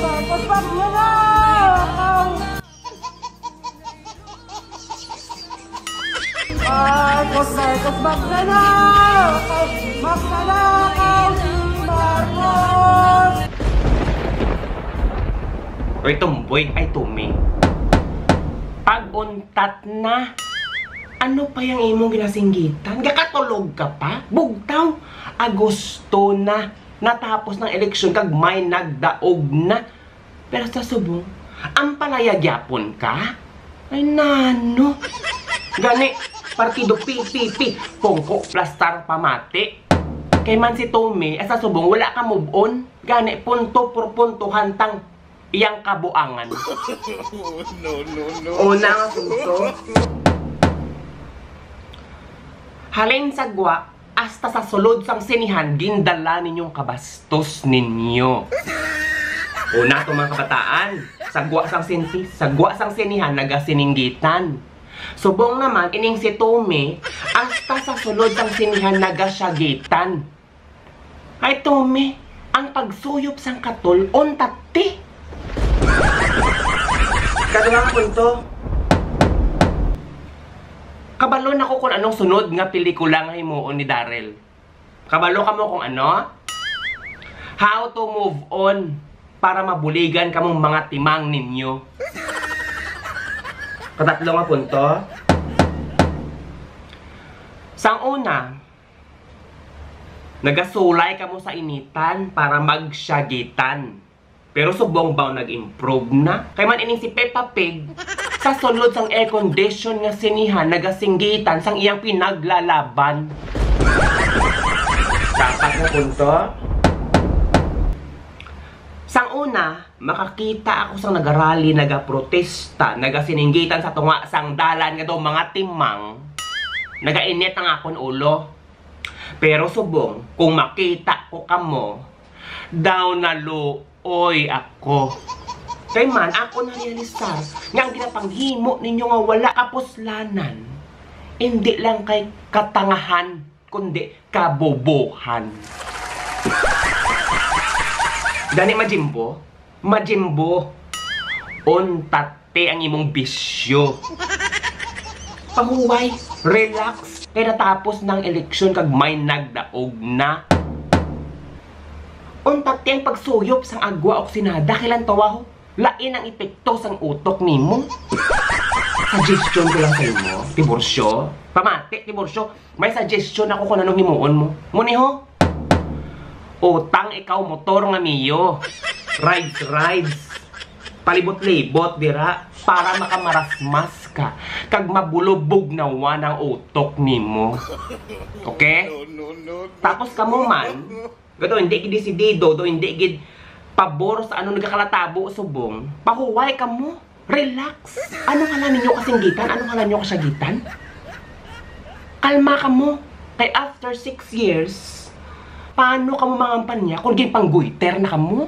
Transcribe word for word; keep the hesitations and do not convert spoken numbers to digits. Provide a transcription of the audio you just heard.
Marcos, Marcos, magnanakaw! Marcos, magnanakaw! Magnanakaw si Marcos! Oy, Tomboy, ay, Tumi. Pag-untat na, ano pa yang imong ginasinggitan? Gakatulog ka pa? Bugtaw, Agosto na. Natapos ng eleksyon kag may nagdaog na. Pero sa subong, ampalaya gyapon ka? Ay, nano? Gani, partido P P P, pungko, plastar, pamati. Kay man si Tommy, sa subong, wala ka move on. Gani, punto por punto hantang iyang kabuangan. No, no, no. Una nga punto. Halin sa gwa, hasta sa sulod sang sinihan, gindala ninyong kabastos ninyo. Una to, mga kabataan, sa gwa sang sinti, sa gwa sang sinihan, nagasininggitan. Subong naman, ining si Tommy, hasta sa sulod sang sinihan, nagasyagitan. Ay, Tommy, ang pagsuyop sang katol, untat ti. Kaduha nga punto. Kabalo na ko kung anong sunod nga pelikula nga himuon ni Daryl. Kabalo kamo kung ano? How to move on para mabuligan kamong mga timang ninyo. Katatlo nga punto. Sang una, nagasulay kamo sa initan para magsyagitan. Pero subong ba nag-improve na? Kay man ining si Peppa Pig, sa sulod sang air condition nga sinihan, nagasinggitan sang iyang pinaglalaban. Dapat na punto. Sang una, makakita ako sang nagarali, nagaprotesta, nagasininggitan sa tunga sang dalan nga daw mga timang, nagainit ang akon ulo. Pero subong, kung makita ko kamo, daw naluoy ako. Kay man, ako narealisar nga ang ginapanghimo ninyo nga wala kapuslanan, indi lang kay katangahan, kundi kabobohan. Gani, Majimbo, Majimbo, untat ti ang imong bisyo. Pahuway, relax, kay natapos na ang eleksyon kag may nagdaog na. Untat ti ang pagsuyop sang agwa oksinada kay lantawa, ho. Lain ang epekto sang utok nimo. Suggestion ko lang sa imo, Tiburcio. Pamati, Tiburcio. May suggestion ako kung anong himuon mo. Muni, ho. Utang ikaw motor nga Mio. Rides, rides. Palibot-libot dira para makamarasmas ka kag mabulubog na ang utok nimo. Okay? Tapos kamo man, gado, hindi gid desidido, do hindi gid pabor sa ano nagakalatabo subong. Pahuway kamo. Relax. Ano nga lang ninyo kasinggitan? Ano nga lang ninyo kasyagitan? Kalma kamo. Kay after six years, paano kamo mangampanya kung ginpanggoiter na kamo?